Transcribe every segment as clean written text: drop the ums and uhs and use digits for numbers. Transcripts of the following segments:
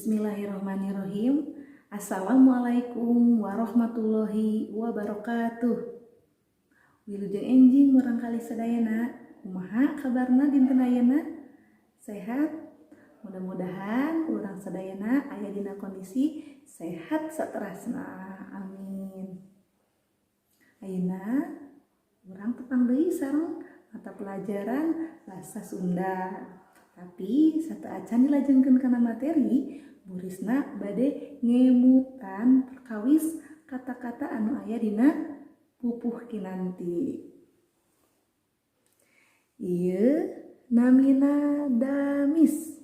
Bismillahirrahmanirrahim. Assalamualaikum warahmatullahi wabarakatuh. Wilujeng enjing murangkalih sadayana. Kumaha kabarna dinten ayeuna? Sehat? Mudah-mudahan urang sadayana aya dina kondisi sehat saterasna. Amin. Ayeuna urang tepang deui sareng mata pelajaran bahasa Sunda. Tapi sateuacan dilajengkeun kana materi, Bu Risna bade ngemutan perkawis kata-kata anu aya dina pupuh kinanti. Ieu namina damis.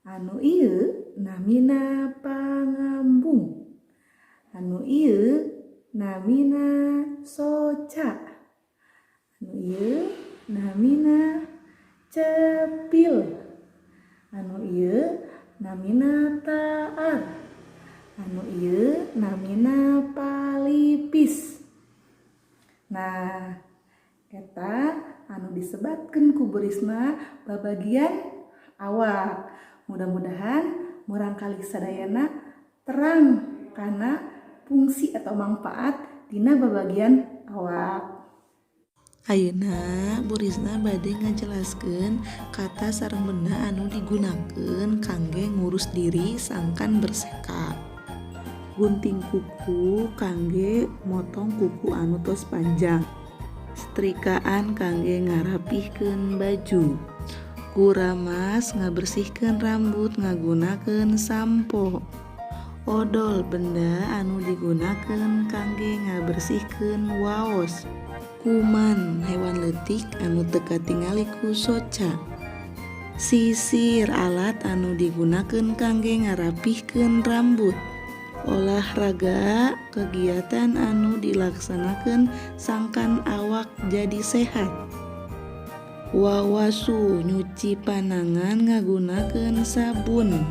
Anu ieu namina pangambung. Anu ieu namina soca. Anu ieu namina cepil. Anu ieu namina taar. Anu ieu namina palipis. Nah, eta anu disebatkeun ku Bu Risna babagian awak. Mudah-mudahan murangkalih sadayana terang kana fungsi atau manfaat dina babagian awak. Ayeuna Bu Risna bade ngajelaskeun kata sareng benda anu digunakeun kangge ngurus diri sangkan berseka. Gunting kuku kangge motong kuku anu tos panjang. Setrikaan kangge ngarapihkeun baju. Kuramas ngabersihkeun rambut ngagunakeun sampo. Odol benda anu digunakeun kangge ngabersihkeun waos. Kuman hewan leutik anu teu katingali ku soca. Sisir alat anu digunakeun kangge ngarapihkeun rambut. Olahraga kegiatan anu dilaksanakeun sangkan awak jadi sehat. Wawasu nyuci panangan ngagunakeun sabun.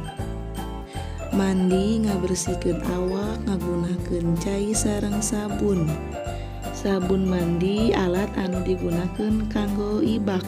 Mandi ngabersihkeun awak ngagunakeun cai sareng sabun. Sabun mandi alat anu digunakeun kanggo ibak.